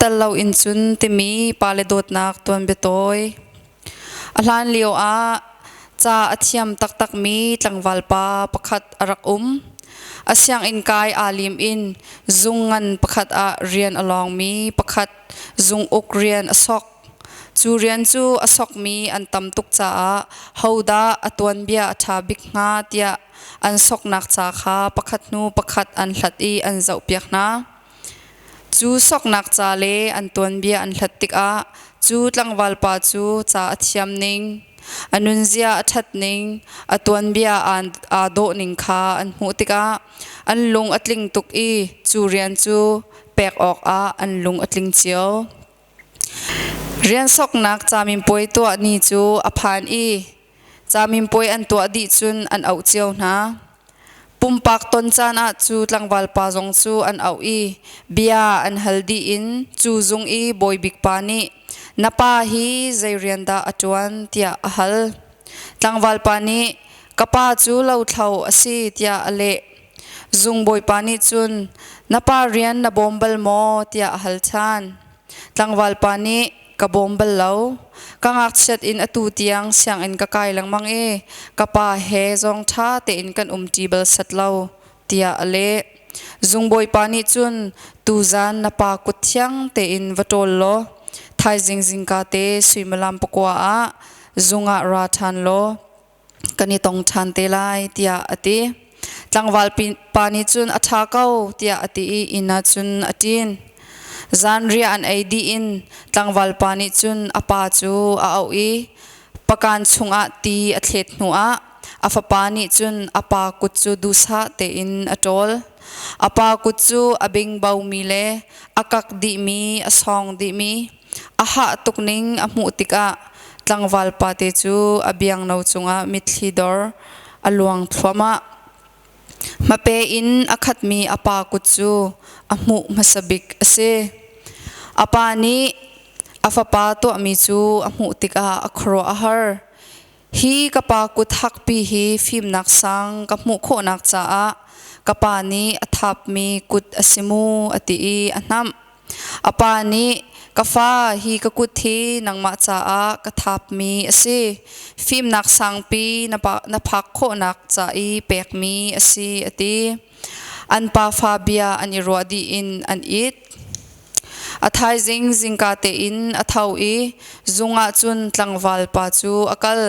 Tel loin cun timi pale dawtnak tuanbia tawi. A hlan lio ah ca a thiam taktakmi tlangval pa pakhat a rak um. A sianginn kai aa lim in zung ngan pakhat ah rian a lawngmi pakhat zung uk rian a sok. Cu rian cu a sokmi an tam tuk caah hodah a tuanbia a ṭha bik hnga tiah an soknak ca kha pakhat hnu pakhat an hlat i an zohpiak hna. Cu soknak ca le an tuanbia an hlat tikah cu tlangval pa cu ca a thiam ning, a nunzia a ṭhat ning, a tuanbia aa dawh ning kha an hmuh tikah an lung a tling tuk i cu rian cu pek awkah an lung a tling cio. Rian soknak caminpuai tuah ni cu a phan i caminpuai an tuah dih cun an auh cio hna. Pumpak ton caan ah cu tlangval pa zong cu an auh i bia an hal dih in cu zung i bawibik pa nih, "Na pa hi zei rian dah a ṭuan?" tiah a hal. Tlangval pa nih, "Ka pa cu lothlo a si," tiah a leh. Zung bawipa nih cun, "Na pa rian na bawm bal maw?" tiah a hal ṭhan. Tlangval pa nih, "Ka bawm bal lo. Ka ngakchiat in atu tiang sianginn ka kai lengmang i ka pa he zong ṭha tein kan umṭi bal set lo," tiah a leh. Zung bawipa nih cun, "Tuzan na pa kut thiang tein va ṭawl law thaizing zingka te suimilam 9 ah zung ah ra ṭhan law kan i tong ṭhan te lai," tiah a ti. Tlangval pa nih cun, "A ṭha ko," tiah a ti i inn ah cun a ṭin. Zanriah an ei dih in tlangval pa nih cun a pa cu a auh i pakan chungah ti a thlet hnuah a fapa nih cun a pa kut cu duhsah tein a ṭawl. A pa kut cu a bingbomi le a kak dihmi, a sawng dihmi, a hah tuk ning a hmuh tikah tlangval pate cu a biangno cungah mitthli dor a luang thluahmah. Hmape in a khatmi a pa kut cu a hmuh hmasa bik a si. A pa nih a fapa tuahmi cu a hmuh tikah a khuaruah a har. Hi ka pa kut hakpi hi fimnak sang ka hmuh khawhnak caah ka pa nih a thapmi kut a si mu, a ti i a hnamh. A pa nih, "Ka fa, hi ka kut hi nangmah caah ka thapmi a si. Fimnak sangpi na phak khawhnak ca i pekmi a si," a ti. An pafa bia an i ruah dih in an it. A thaizing zingka tein a tho i zung ah cun tlangval pa cu a kal.